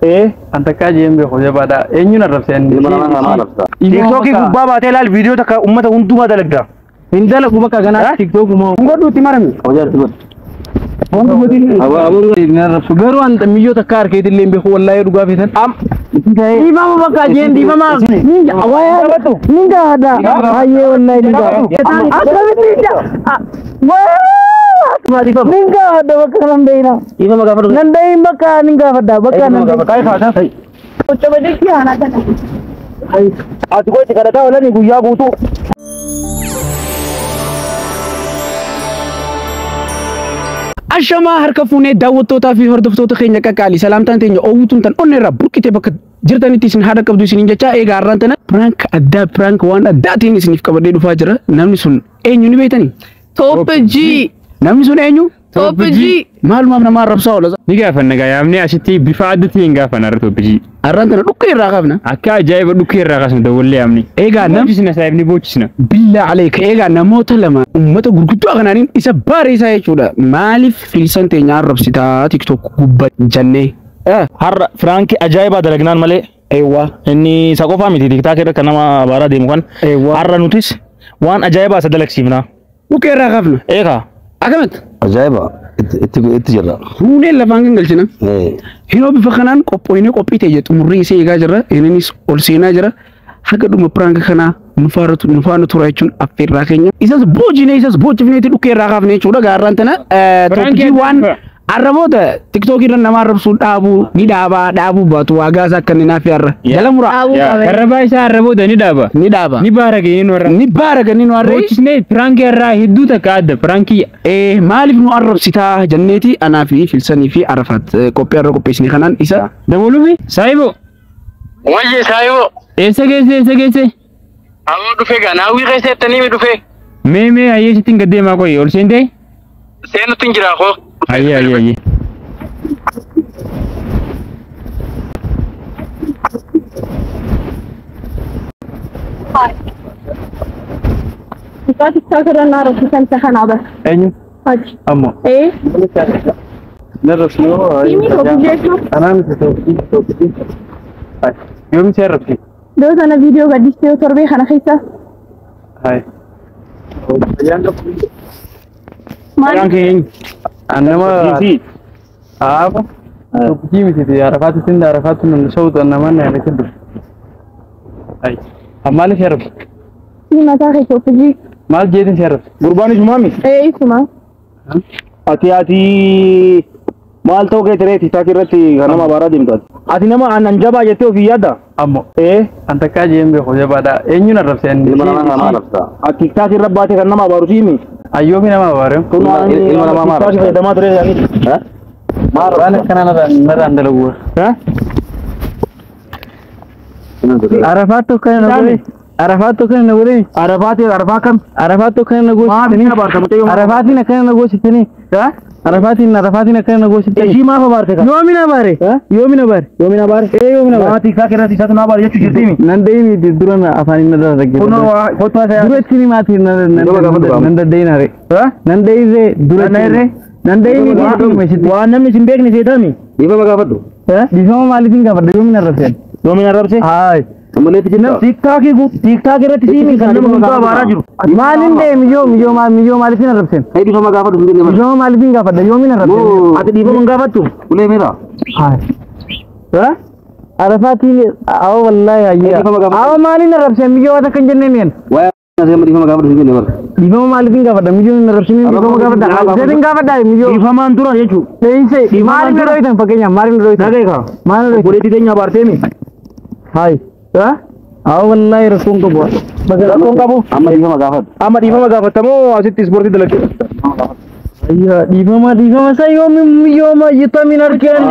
An takkaa jeen beeku jabaadha. Eenyuun arrabse inni? Ilma namaa nama arrabsa. TikTokii gubbaa baatee ilaal viidiyoo takka uummata hundumaa dalagda. Hin dalagu bakka kanaa TikTokuma. Godhu itti marame. Kabajaa itti godhu. Aboo aboo hin arrabsu. Garuu an miyyoo takka harkeetti illee hin beeku wallaahi dhugaa feetan. Dhiifama bakka jeen dhiifama. Ni gaafadha. Baay'ee wallaahi ni gaafadha. Akkamitti ni gaafadha bakka nan beeyna. Dhiifama gaafadhu. Nan beeyin bakka ni gaafadha bakka nan beeyin. Ati gochi kadhataa oolanii guyyaa guutuu. Ashamaa harka fuunee daawwattootaa fi hordoftoota keenya qaqqaalii salaamtaan teenya oowwituun tan onnee irraa burqite bakka jirtanitti isin haadha qabdu isiniin jechaa egaa har'aan tana prank addaa prank waan addaatiin isiniif qabadhee dhufaa jira. Namni sun eenyu ni beektanii? Top G. Namni sun eenyu? Top G. Maalumaaf nama arrabsaa oola. Ni gaafanna gaa yaamnee asitti bifa adda ta'een gaafanna irra Top G. Har'aan tana dhukkee irraa kaafna. Akka ajaa'iba dhukkee irraa kaasna dawwallee yaamne. Egaa nam Boochisna saayib ni boochisna. billaa aleeka egaa namoota lama uummata gurguddoo kanaaniin isa baareessaa jechuudha. Maaliif filisan teenya arrabsitaa TikTok gubbaa jennee? Har'a firaankii ajaa'ibaa dalagnaan malee. Eewwaa. Inni isa qofaa miti TikTok irra kan nama abaaraa deemu kan. Eewwaa. Har'a nutis waan ajaa'ibaa isa dalagsiifna. Dhukkee irraa kaafna. Eegaa. Akkamitti? Ajaa'iba. Itti itti jirra. Fuuneen lafaan kan galchina. Hinoo bifa kanaan qophooyinee qophii ta'e xumurrii isee eegaa jirra. Innis ol seenaa jira. Haga dhuma piraanka kanaa nu faana tura jechuun affeerraa keenya. Isas boojinee isas boojifneeti dhukkee irraa kaafne jechuudha. Gaarraan tana Piraanki Top G waan adda arraboota TikTokii irra nama arrabsuu dhaabuu ni dhaabaa dhaabuu baatu waagaa isaa akka inni naaf yaarra. Jala muraa Dhaabuu qaba. Karrabaa isaa har'a booda ni dhaaba. ni dhaaba. Ni baara ga'ee nu har'a. Ni baara ganni nu harree. Boochisnee piraankii irraa hedduu takka adda piraankii. Maaliif nu arrabsitaa jenneeti anaa fi Filsanii fi Arafaat qophii har'a qopheessine kanaan isa Dabaluufi saayibo. Wayye saayiboo. Eessa geesse eessa geesse? Aboo dhufe gaa naawwii keessa jettanii mi dhufe? Mee mee hayyee sittiin gad deemaa qoyi ol seentee? Seenutti hin jiraa koo. Hayyee hayyee hayyee. Mucaa TikTok irra na arrabsiisan isa kanaa bara. Eenyu? Haji. Ammoo. Ee. Hin arrabsinu. Siimii Top G jechuun Anaa miti Top G Top G. Yoomi si arrabsi? Doo sana viidiyoo gaddistee torbee kana keessa. Hai. Fayyaan qabu. Maal? Piraankii eenyu? An nama Aaba. Top G miti Arafaatti tinda Arafaatti nun sawta namaan na yaadatin dhufe. Hai. Maaliif si arrabsi? Sii mataa kee Top G. Maal jeetin si arrabsi? Gurbaan isumaa miti. Ee isuma. Ati ati maal ta'uu kee tiree TikTok irratti kan nama abaaraa deemtu ati. Ati nama aannan jabaa jettee ofii yaadda. Ammoo. Ee. An takkaa jeen beeku jabaadha. Eenyuun arrabse inni? Ilma namaa nama arrabsa. Ati TikTok irra baatee kan nama abaaru siimi. Ayyoomi nama abaare. Kun Ilma namaa maal TikTok arrabsa? fayyadamaa ture yaani. Maal Waan arrabsa? akkanaa narraan dalagu. Arafaat tokko na godhe. Arafaat tokko na godhe. Arafaati arafaa kam? Arafaat tokko na Maaf ni abaarta mucayyoo? Arafaatiin akkana na goositanii. Arafaatiin arafaatiin akkana na goositanii. Ishii maaf abaarte kan? Yoomi na baare. Yoomi na baare. Yoomi na abaare? Ee yoomi na Nama baare. TikTok irratti isatu na abaare jechuu jirtiimi. Nan deemi dura na afaan inni irra dhaggeeffatu. Kunoo waa kottu haasa'aa. Dura itti himaatiin nan daddeeyina re. Nan deeyise dura Nan deeyise? Nan deeyini itti hime sitti. Waan namni isin beekne seetami. Dhiifama gaafadhu. Dhiifama maaliitiin gaafadha yoomi na arrabseen? Yoomi na arrabse? Haay. Ammallee itti jirta. TikTok TikTok irratti siimi kan nama hundaa abaaraa jiru. Maaliin deemi miyyoo miyyoo maal miyyoo maaliitiin arrabseen? Hai dhiifama gaafadhu hin jenne bara. Dhiifama maaliitiin gaafadha yoomi na arrabseen? Moo Ati dhiifama hin gaafattu? ulee meera? Haay. Arafaatiin awwa wallaahi hayyaa. Dhiifama gaafadhu. Awwa maaliin arrabseen miyyoo waan akka hin jenneen yeen? Waa'ee asii dhiifama gaafadhu hin jenne bara. Dhiifama maaliitiin gaafadha miyyoo hin arrabsiniin dhiifama gaafadha. Seetiin gaafadha miyyoo. Dhiifamaan dura jechuudha. Deeyse maaliin na dhoytan fakkeenyaaf maaliin na dhoytan? Dhagaye kaa. Maaliin na dhoytan? Obboleettii teenya abaarteemi. Haay. Awwa wallaahi rakkoon qabu. Rakkoon qabu. Amma dhiifama gaafadhu. Amma dhiifama gaafattamoo asitti ispoortii dalagee? Ayyaa dhiifama dhiifama isa yoomi miyyooma yitamiin argeen.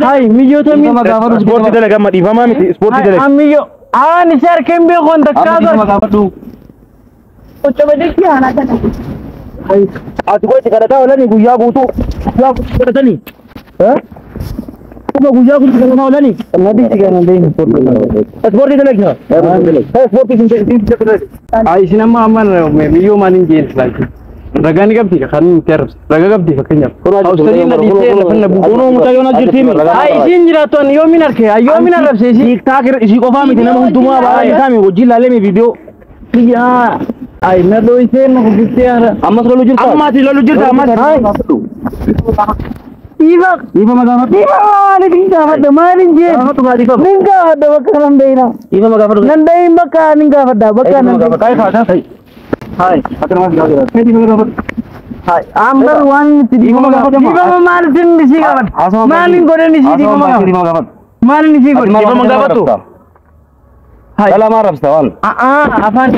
Haay miyyootamiin. Dhiifama gaafadhu. Ispoortii dalaga amma dhiifamaa miti ispoortii dalaga. An miyyo aan isa arkeen beeku an takkaa Amma dhiifama bar. gaafadhu. Ati qoyti kadhataa oolanii guyyaa guutuu. Guyyaa guutuu kadhatanii. Kuma guyyaa guutuu kadhataa oolanii. Nadiisi kana deemu. Ispoortii dalagna. Ispoortii sin jedhu. Ay isin amma amma miyyoo maaliin jeen silaachi? Ragaa ni qabdi kan nuti arrabse. Ragaa qabdi fakkeenyaaf. Awustariin na dhiistee lafa na buufu. Kunoo mucayyoon as jirti mi? Ay isiin jiraattu ani yoomin arke yoomin arrabse isii. TikTok isii qofaa miti nama hundumaa baay'ee isaami wajjin laalee mi viidiyoo. Yaa ay na dhoysee na kufiftee hara. Ammas loluu jirta. Amma ati loluu jirta ammas. Dhiifa Dhiifama gaafadhu. dhiifa maaliif hin gaafadha maaliin jeen. Gaafadhu kaa dhiifama. Nin gaafadha bakka nan beeyna. Dhiifama gaafadhu. Nan dhayin bakka nin gaafadha bakka nan dhayin. Kai kaa kai. Hai. Akka namaatti gaafadhu. Dhiifama gaafadhu. Hai. Ambar waan itti Dhiifama gaafadhu. Dhiifama maaliif isii gaafadha? Maaliin godhan isii dhiifama gaafadha? Dhiifama gaafadhu. Maaliin isii godhe? Dhiifama gaafadhu. Hai. Dhala maa rabsita waan. Afaan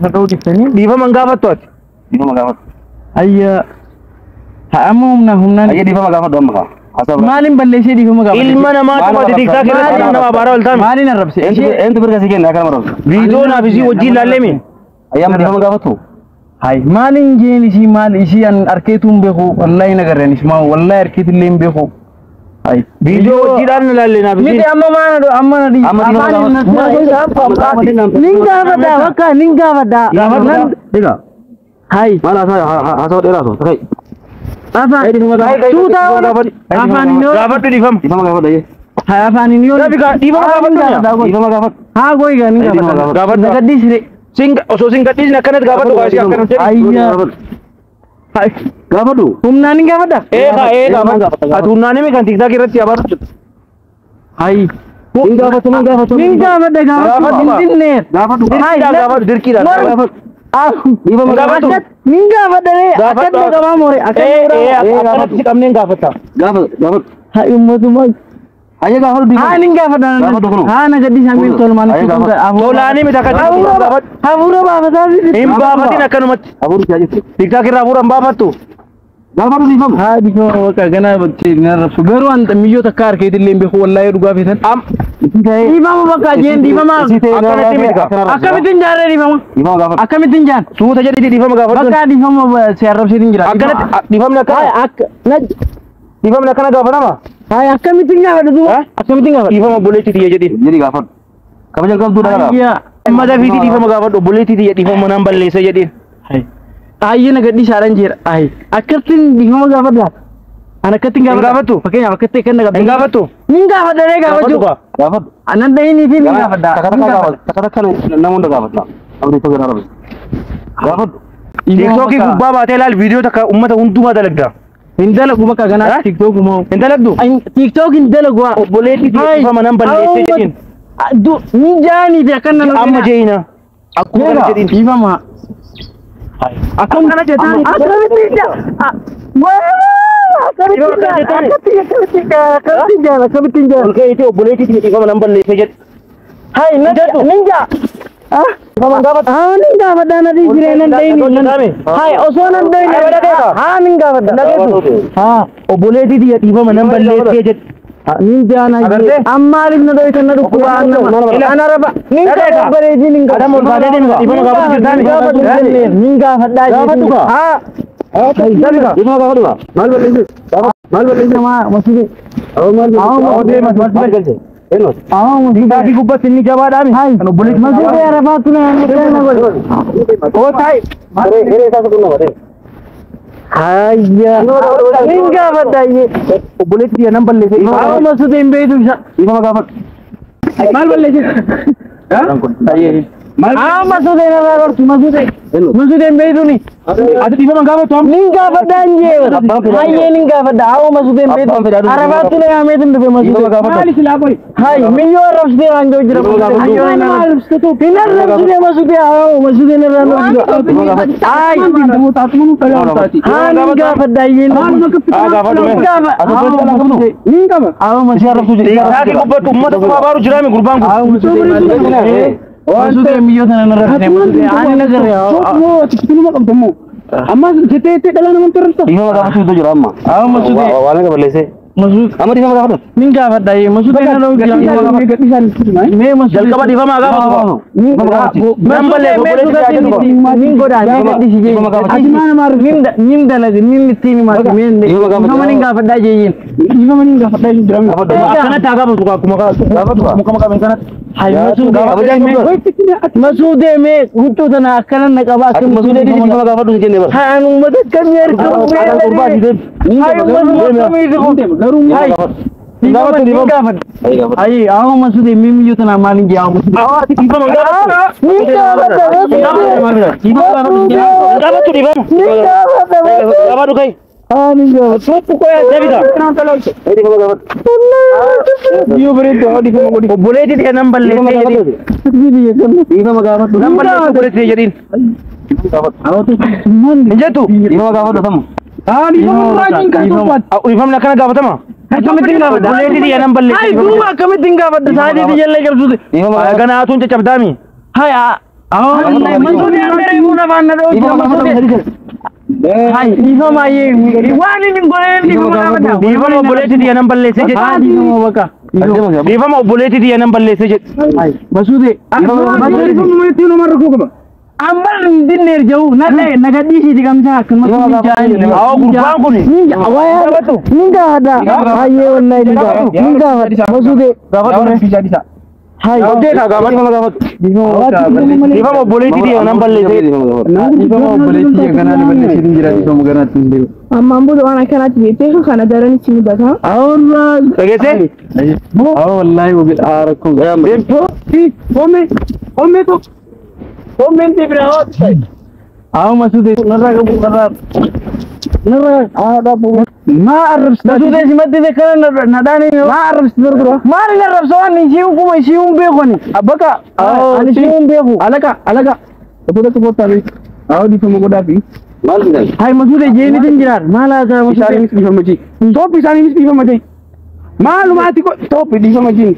dhadhuu dhiftanii. Dhiifama hin gaafattu ati. Dhiifama gaafadhu. Ayya. Haa amma humna humnaan. Ayya dhiifama gaafadhu amma kaa. Maaliin balleessee dhiifama gaafadha? Ilma namaa ati TikTok irratti nama abaaraa ol taami. Maaliin arrabse? Eentu mirga si kenna akka nama rabsu. Viidiyoo naaf isii wajjin laallee mi? Ayyaama dhiifama gaafattu. Hai maaliin jeen isii maal isii an arkeetu hin beeku wallahi nagarreen ismaa wallahi arkeetu illee hin beeku. Hai. Viidiyoo wajjiidhaan laallee naaf isii. Miti amma maana amma na dhiisi. Amma dhiifama gaafadhu. Nin gaafadha bakka nin gaafadha. Gaafadhu. Egaa. Hai. Maal haasaa dheeraa soo. Kai. Afaan. Tuutaa afaan hin yoo. Gaafadhu dhiifama. Dhiifama gaafadhu ayyee. Hai afaan hin yoo. Dhiifama gaafadhu. Dhiifama gaafadhu. Haa goyi nin gaafadha. Gaafadhu. Nagaddiisire. Sin osoo sin gadhiisne akkanatti gaafadhu kaasii akkanatti jedhi. Ayya. Hai. Gaafadhu. Humnaan hin gaafadha. Ee kaa ee gaafadhu. Ati humnaan himi kan TikTok irratti abaaru jirtu. Hai. Hin gaafattu hin gaafattu. Nin gaafadha gaafadhu hin dinneer. Gaafadhu. Dirqiidhaan gaafadhu dirqiidhaan gaafadhu. Dhiifama gaafadhu. Nin gaafadha ree Gaafadhu. akkan qabaa moore akkan Ee ee akkanatti si qabneen gaafatta. Gaafadhu gaafadhu. Hai ummatumaa. Ayya gaafadhu dhiifama. Haa nin gaafadha. Gaafadhu kunoo. Haa na gadhiisaa miil tolmaan Ayya gaafadhu. Tolaanii miti akkatti gaafadhu. Hafuura baafataa Hin baafatin akkanumatti. Hafuurri si ajjeesu. TikTok irraa hafuura hin baafattu. Gaafadhu dhiifama. Haa dhiifama bakka ganaa bakkee na arrabsu. Garuu an miyyoo takka harkeetti illee hin beeku wallahi dhugaa feetan. Dhiifama bakka jeen dhiifama. Akkanatti miti kaa. Akkamittiin jaarree dhiifama? Dhiifama gaafadhu. Akkamittiin jaan? Suuta jedhiti dhiifama gaafadhu. Bakka dhiifama si arrabsiitiin jira. Akkanatti dhiifamni akkana. Akka na Dhiifamni akkana gaafatama. Hai akkamittiin gaafadhu duuba? Akkamittiin gaafadhu? Dhiifama obboleettii tiyya jedhiin. Jedhi gaafadhu. Kabaja qabdu dhala. Ayya. Amma dafiitii dhiifama gaafadhu obboleettii tiyya dhiifama naan balleessa jedhiin. Ayya na gadhiisaadhaan jira. Ay akkattiin dhiifama gaafadha. An akkattiin gaafadha. Hin gaafattu? Fakkeenyaaf akkatti akka na Hin gaafattu? Nin gaafadha ree gaafachuu. Gaafadhu kaa. Gaafadhu. Anan dhahini fi nin gaafadha. Takka takka gaafadhu. Takka takka nama hunda gaafadhu. Namni tokko irraa rabsu. Gaafadhu. TikTokii gubbaa baatee ilaali viidiyoo takka uummata hundumaa dalagda. Hin dalagu bakka ganaa TikTok moo. Hin dalagdu? TikTok hin dalagu. Obboleettii tiyya dhiifama naan balleessa jedhiin. Ni jaanii fi akkan nan Amma jeena. Akkuma kana jedhiin. Dhiifama. Akkuma kana jettaan. Akkamittiin jaa? Akkamittiin jaa? Akkamittiin jaa? Akkamittiin jaa? Ol ka'iitii obboleettii tiyya dhiifama naan balleessa jedhi. Hai nin jaa. Haa nin gaafadha na dhiisiree nan dhayini. Hai osoo nan dhayini. Haa nin gaafadha. Haa Obboleettii tiyya dhiifama naan balleessa jedhi. nin jaa na Agartee? Amma maaliif na dhoytan na dhukkuba nama. Ana raba nin gaafadha obboleettii nin gaafadha. Adam ol kaatee deemi dhiifama gaafadhu jirtaami. Nin gaafadha. Gaafadhu kaa. Haa. Dhiifama gaafadhu kaa. Maal balleessu? Maal balleessu? Masjid. Maal balleessu? Maal balleessu? Eenyu? TikTokii gubbatti inni jabaadhaami. Kan obboleettii Masjid Arafaatu na na godhe. Oo taa'i. Hiree isaa kun nama. Hayya. Nin gaafadha iyyee. Obboleettii tiyya nan balleessa. Haa masjid hin beektu isa. Dhiifama gaafadhu. Maal balleessi? Haa masjid irraa gortu masjid. Masjid hin beektu ni. Ati dhiifama hin gaafattu amma. Nin gaafadha iyyee. Hayyee nin gaafadha. Haa masjid hin beektu. Arafaatu na yaameetin dhufe masjid. Maali silaa boy? Hay miyyoo arrabsitee waan jiru jira. Hin arrabsitee masjid haa masjid irraa gortu. Ay. Haa nin gaafadha iyyee. Haa gaafadhu mee. Nin gaafadha. Nin qaba. Haa masjid arrabsuu jira. TikTokii gubbatti uummata kuma abaaru jiraami gurbaan kun. Masjid miyyoo tana narra Ani nagarre. Moo qabdu moo? Amma jettee jettee dhala namatti arrabsa. Dhiifama gaafachuu iddoo jira amma. Haa masjid. Waan akka balleessee. Masjid. Amma dhiifama gaafadhu. Nin gaafadha iyyee masjid irra jira. Mee masjid. Jalqaba dhiifama gaafatu. Nan balleessa obboleettii tiyya jedhu. Nin godhaa nin gadhiisi jee. Ati maal nama arrabsa? Nin dalagu nin ittiin himaati mee dhiifama nin gaafadhaa jeeyin. Dhiifama nin gaafadhaa jechuun jira. Akkanatti haa gaafatu akkuma akkuma qaban kanatti. Hay masuudee masuudee mee huccuu tana akkana na qabaa Ati masuudee dhiifama gaafadhu hin jenne bara. Hay ani uummata akkamii harka Hay uummata akkamii garuu hay Gaafadhu dhiifama. Ay awo masuudee mimiyyuu tana maaliin jee awo masuudee. Ati dhiifama gaafadhu. Ni gaafadha Gaafadhu dhiifama. Ni gaafadha Gaafadhu kai. Ani gaafadha. Deebita. Dhiifama gaafadhu. Yoo bareedu haa dhiifama godhi. Obboleettii ta'e nan balleessee jedhiin. Dhiifama gaafadhu. Nan balleessee obboleettii jedhiin. Hin jettu. Dhiifama gaafadhu tamu. Haa dhiifama raajiin kan tokkotti. Dhiifamni akkana gaafatama. Akkamittiin gaafadha? Obboleettii ta'e nan balleessee. Hay duuba akkamittiin gaafadha? Sa'aatii jallee cabsuuti. Dhiifama gaafadhu. Ganaa atuun caccabdaami. Hay awo masuudee hanga reefuu nafaan na dha'u jira masuudee. Hay dhiifama ayyee waan inni hin godheen dhiifama gaafadha. Dhiifama obboleettii ta'e nan balleessee jedhi. Haa dhiifama bakka. Dhiifama obboleettii ta'e nan balleessee jedhi. Hay masuudee. Dhiifama manatti nama rakkoo qaba. Amma hin dinneer jiru na dha'e na gadhiisiiti kamsaa akkanumatti jaa'in. Awwa gurbaan kun. Ni gaafadha. Hayyee wallahi ni gaafadha. Ni gaafadha. Masuudee. Gaafadhu. Hay. Hojjetaa gaafadhu. Dhiifama obboleettii ta'e nan balleessee. Dhiifama obboleettii kanaa ni balleessitiin jira dhiifama ganaatti hin deemu. Ammaan booda waan akkanaatti beektee kana daran itti mudata. Awwaa. Dhageessee? Haa wallaahi wabi rakkoon Ome ome tokko. Ome ndi bira hooti. Awo masuudee narraa qabu narraa. Narraa. Haa dhabu. Maa arrabsitaa? Masuudee simatti kana nadhaanii. Maa arrabsitaa dura? Maali arrabsa waan ishii kuma ishii hin beekuni. Bakka. Ani ishii hin beeku. Alaqa alaqa. Tokko tokko koottaa beeku. Haa dhiifama godhaafi. Maal jedhan? Hay masuudee jeenitiin jiraan maal haasaa masuudee. Isaaniinis dhiifama jee. Tooppi isaaniinis dhiifama jee. Maalumaati tooppi dhiifama jee.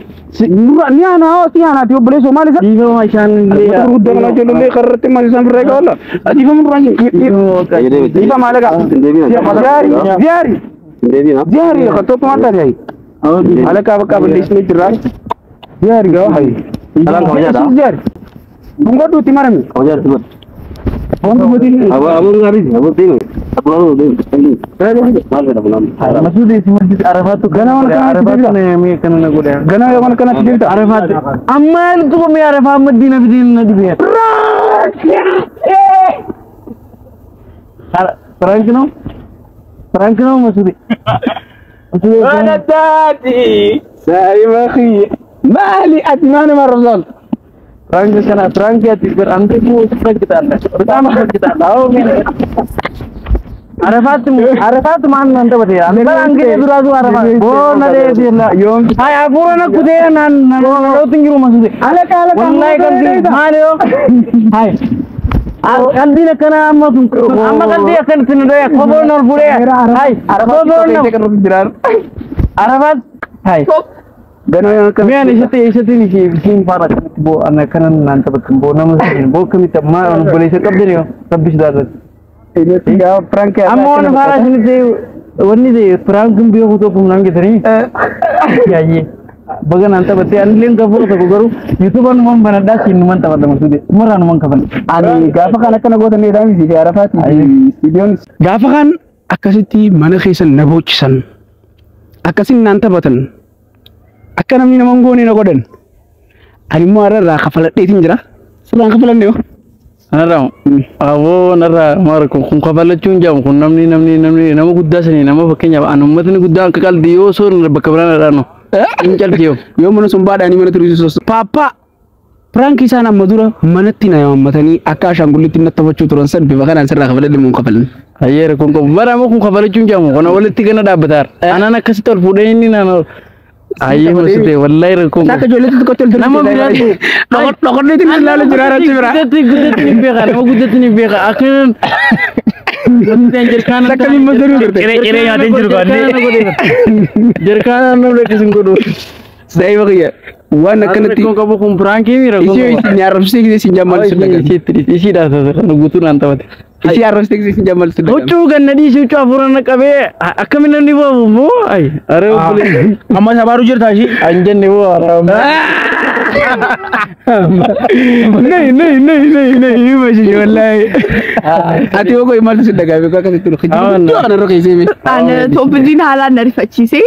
Nurra ni aanaa haa si aanaati obboleessoo maal isa? Dhiifama isaan Gurguddaa kanaa ijoollee karratti maal isaan birraa egaa oola. Dhiifama nurraa jee. Dhiifama alaqa. Ziyaari ziyaari Hin deebiin. ziyaari tooppi maal taate hayi? Alaqa bakka balleessinee jirra. Ziyaari gaa hayi. Alaan kabajaadha. Ziyaari. Dhungadhu itti marame. Kabajaadha godhu. Aboon Aboon gaarii aboon deemu. Aboon deemu. Maal fedha bunaan? Masuudee simatti arafaatu Ganama kanatti arafaatu mee kana na godhe. Ganama mana kanatti deebita. Arafaatu amma iltu mee arafaa amma diina fidiin na dhibee. Prank ነው prank ነው masuudee. Wanataati. Saayiba kiyya. Maali ati maal nama arrabsaal? Prank kana prank ati bar አንተ እኮ ትፈግጣለህ በጣም ትፈግጣለህ። አዎ አረፋት አረፋት ማን አንተ በቴ አንተ አንግዲ ዱራዙ አረፋት ቦ ነዴ ዲላ አይ አፉረነ ኩዴ ናን ናን ጅሩ መሱዴ Alaqa alaqa. ወላሂ ቀልዲ ማሊዮ አይ ቀልዲ ለከና አመቱ አማ ቀልዲ ከን ትንደ ኮቦን ኦል ቡሬ አይ ኮቦን ነው አረፋት አይ Ganama kana. Miyan ishatti ishatti ni siin faara kanatti boo ana kanan naan taphattan boo nama siin boo akkamitti amma obboleessa qabdani yoo rabbi si daallatu. Gaafa prank Amma waan faara isinitti wanni ta'e prankin beeku tokko naan geessanii yaayyee baga naan taphattee ani illee gaafa tokko garuu yuutuuba numan banadhaa siin numan taphadha masuudee umarraa numan kafan. Ani gaafa kan akkana gootan ni dhaamisi fi arafaati istuudiyoon Gaafa kan akkasitti mana keessan na boochisan akkasin naan taphatan akka namni nama hin goone na godhan ani immoo har'a irraa kafaladheetiin jira sirraan kafalanne yoo Anarraa aboo narraa maal kun kafalachuun jedhamu kun namni namni namni nama guddaa sanii nama fakkeenyaaf an uummatni guddaa akka qalbii yoo osoo bakka biraan dhadhaanu hin calqiyoo. yoo mana sun baadhaanii mana tursiisu paappaa prank isaan amma dura manatti na yaammatanii akka ashaangullitti na taphachuu turan san bifa kanaan sirraa kafaladhe moo hin kafalanne. Ayyeera kun qabu bara amma kun kafalachuun jedhamu kana walitti gana dhaabbataara. Anaan akkasitti ol fuudhee inni naan ayyee masutee wallahi rakkoon Akka ijoolleetti xiqqootti ol Nama biraatti dhoqodheetiin ilaalu jira achi bira. Guddatti guddatti ni beeka nama guddatti ni beeka akkanan Akka mimma garuu garte. Ciree ciree nyaateen jiru kaannee. Jarkaana namni akkas hin godhu. Daa'iba kiyya waan akkanatti Rakkoon qabu kun piraankii mi rakkoon isii isin arrabsitee gisee isin jaammaltu dagan. Isiidha kana guutuu naan taphate. Isii arrabsitee gisee isin jaammaltu dagan. Huccuu ganna dhiisi huccuu hafuura na qabee akkamiin namni boobu moo ay aree obboleessa. Amma sabaaru jirta ishii. An jenne boo haaraam. Nee nee nee nee nee hima shi wallahi. Ati hoo koi maaltu si dhagaame akkasitti nu kijibuu kana irra keessee mee. Ana tooppijiin haalaan na rifachiise.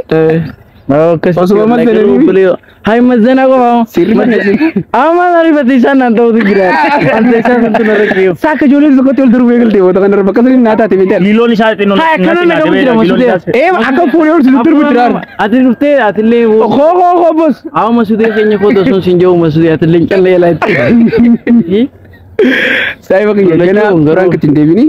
Osuma mazzananii. Hai mazzana qofa. Sirri mazzana. Amma ariifate isaan naan ta'utu jira. Ante isaan santu narra kiyyoo. Saaka ijoolleen tokkotti ol darbuu eegalte booda kanarra bakka sirrii naa taate beektan. Liiloon isaa xinnoo. Hai akkana na qabu jira masudee. Ee akka fuunee ol sitti darbu jira. Ati dhuftee atillee. Koo koo koo bos. Awa masudee keenya footoo sun siin jiru masudee atillee callee yaalaa itti. Saayiba kiyya gana prank ittiin deebini.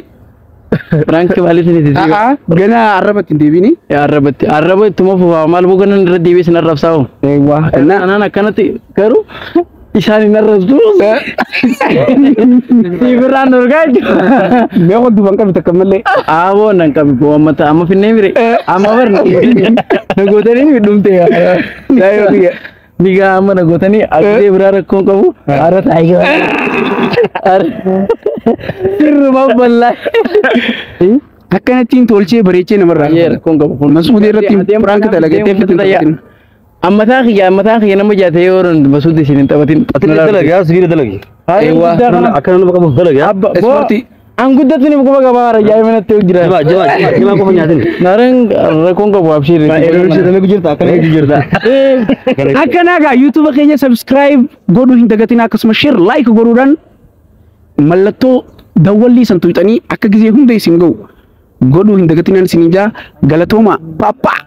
Prank maaliif ni itti Aa gana arraba ittiin deebini. Arrabatti arraba ittuma fufaa maal boqonnan irra deebi'ee sin arrabsaa hoo. Eewwaa. Anaan akkanatti garuu isaan hin arrabsu. Siifirraan dorgaa jechuudha. Mee qottu ban qabi takka malee. Aaboo nan qabi boo amma ta'a amma finnee mire amma bar na gootanii dhumte. Saayiba kiyya. Migaa amma na gootanii akkee biraa rakkoon qabu haara taa'ee. Sirruma bal'aa. Akkanattiin tolchee bareechee namarraa. Rakkoon qabu. Masuudee irratti prank dalagatee fitin taphatin. Ammataa kiyya nama jaatee yoo masuudee isin hin taphatin. Ati dalagi yaa sibiila dalagi. Eewwaa. Akkana nama qabuuf dalagi yaa. Ispoortii. An guddatti ni quba qabaa hara jaa'ee manatti jira. Jima jima jima qofa nyaatin. Nareen rakkoon qabu abshiirri. Dalagi jirta akkana jirta. Akkanaa gaa YouTube keenya subscribe godhuu hin dagatin akkasuma share like godhuudhaan mallattoo dawwallii san tuqxanii akka gizee hunda isin ga'u godhuu hin dagatinaan isin ijaa galatooma paappaa.